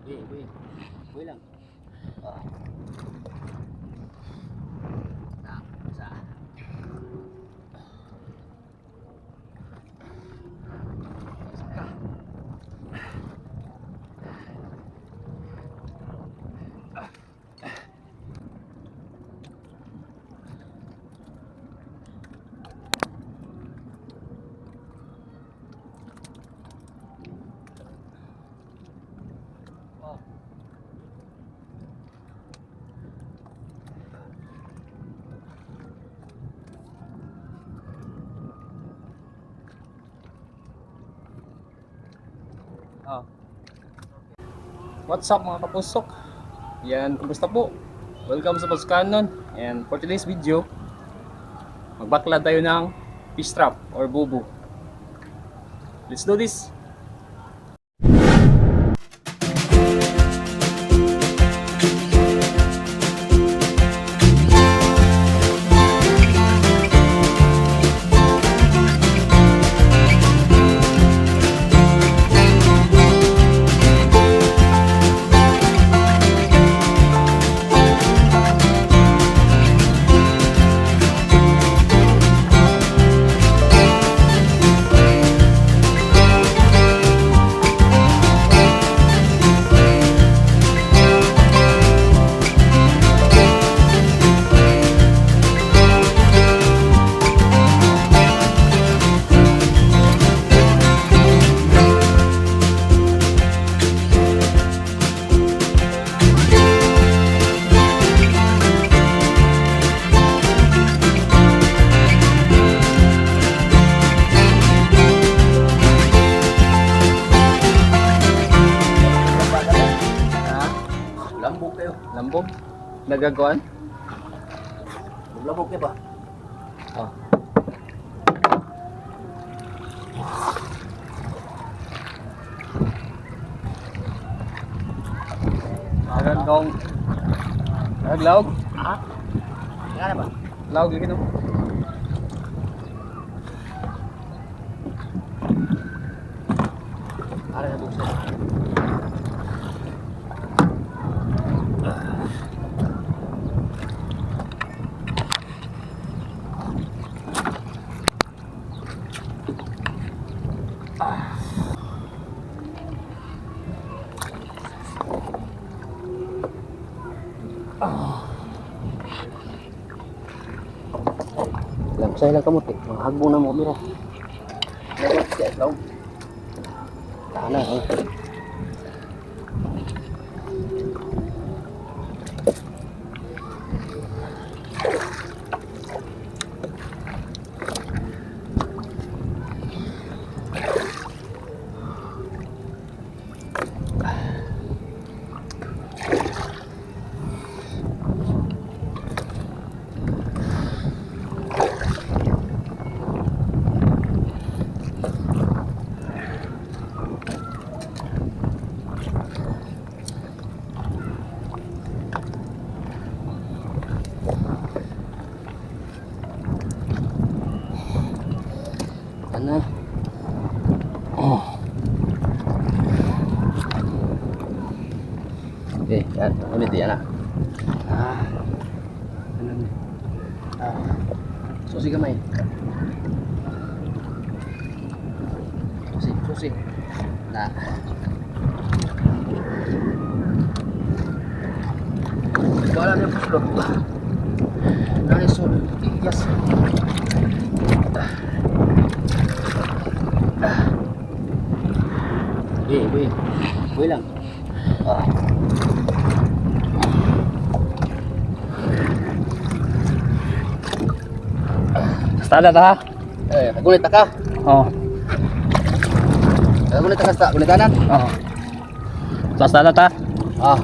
Uy, uy. Uy lang. Ah. Na, sa. Isa ka. Oh. Ah. What's up, mga kapusok? Yan, kumusta po? Welcome sa Pasukanon. And for today's video, magbakla tayo ng fish trap or bubu. Let's do this! Ha? Lambok kayo. Lambog? Nagagawan? Lambok kayo ba? Oh. Nagagawang. Naglaog? Ha? Nga na ba? Laog lagi, no? Ara na buksan. Lang say lang kamot eh. Mga hagbong na mo mira. Dapat siya lang. Tana eh. Ana. Oh. Okay, yan. Ulit yan ah. Ah. Ano ni? Ah. Susi gamay. Susi, susi. Na. Wala na puslok. Wala na sul. Yes. Uy, uy. Uy lang. Ah. Basta na ta ha? Eh, gulit ka. Oo. Gulit ka sa gulitanan. Oo. Basta na ta? Ah.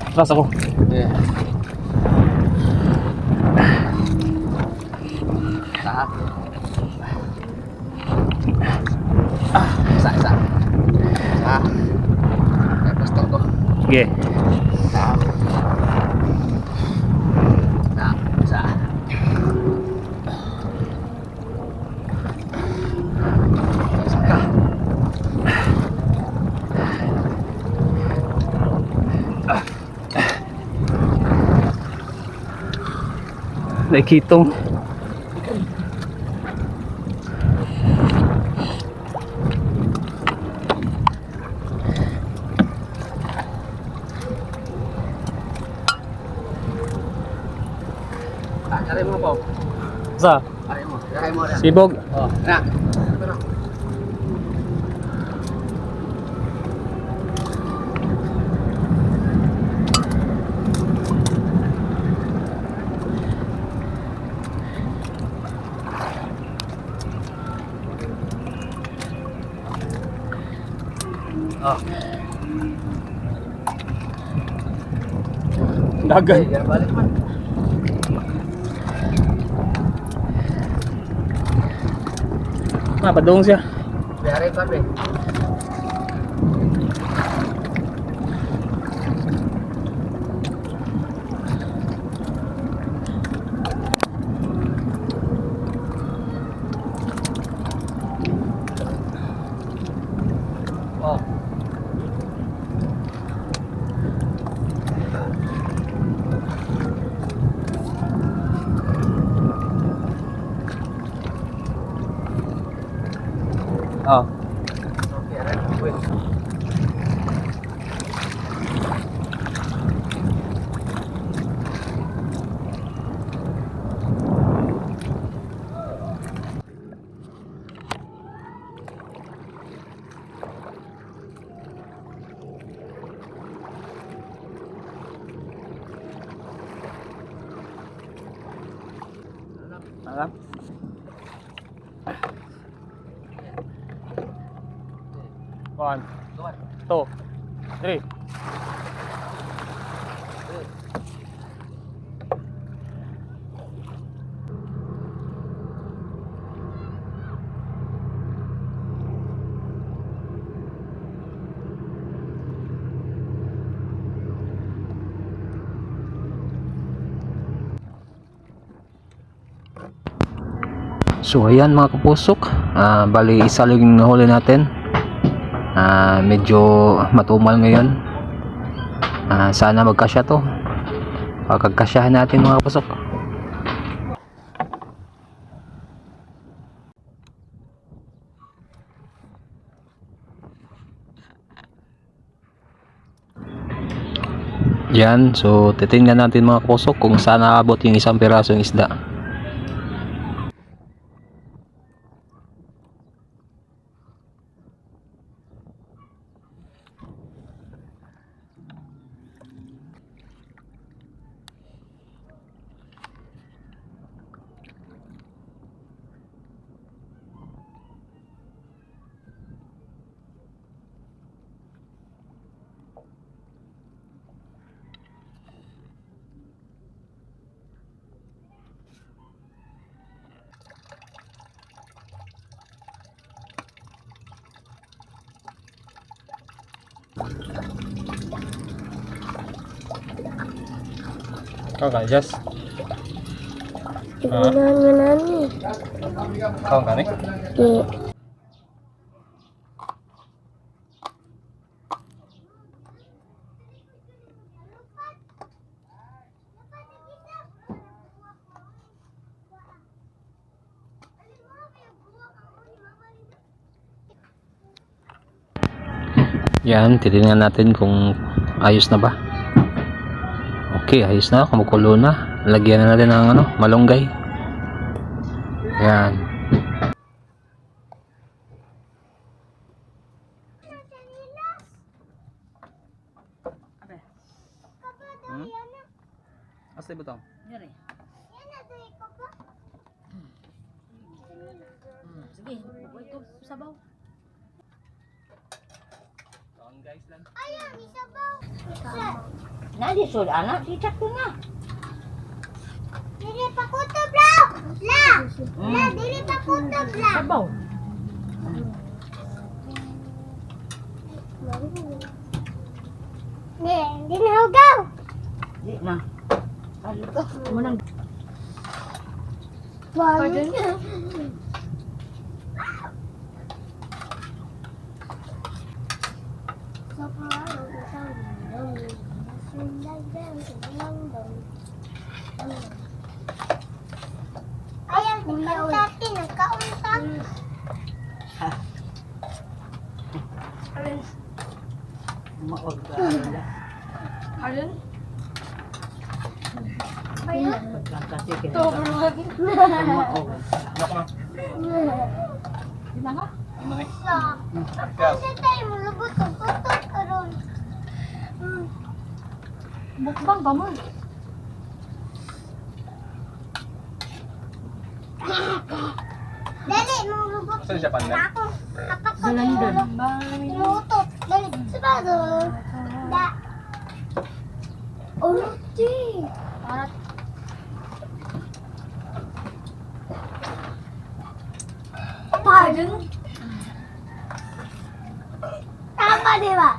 Atras ako. Eh. Sa. Ah, isa, isa. Sa. Eh, pastor ko. Sige. Sa. Sa, isa. Isa ka. Nakitong. Ah, aray mo po. Sa Aray mo. Aray mo. Aray. sibog. Oh, na. Oh, Dagan. okay, balik man. Ah, padung siya. Aray pa, pre. Oh. Oh. Okay, aray. Wait. Alam. One, two, three. So ayan mga kapusok, bali isa lang yung nahuli natin. Medyo matumal ngayon. Sana magkasya to. Pagkakasyahan natin mga kapusok. Yan, so titingnan natin mga kapusok kung saan naabot yung isang pirasong isda. Ikaw ka, Jess. Igunahan nga nani. Ikaw ka ni? Di. Yan, titingnan natin kung ayos na ba. Okay, ayos na. Kumukulo na. Lagyan na natin ng ano, malunggay. Yan. Hmm? Asa ibutang? Sige, bukoy ko sabaw. Guys lang. Nadi sul anak, cicak ko na. Dili pa kutob la. La. La dili pa kutob la. Sabaw. Di, di na hugaw. Di na. Ano to? Munang Pardon? Magkaunta. Maog ka. Alin? Kasi Maog. Ano na? Ano ni? Sa. Kasi tayo mo lubot ang kutob karon. Mukbang ba mo? Dali mo lubot. Saan siya pandan? Ako. Kapak ko Tinutot. Dali. Sabado. Da. Uluti. Para Pardon? Tama, di ba?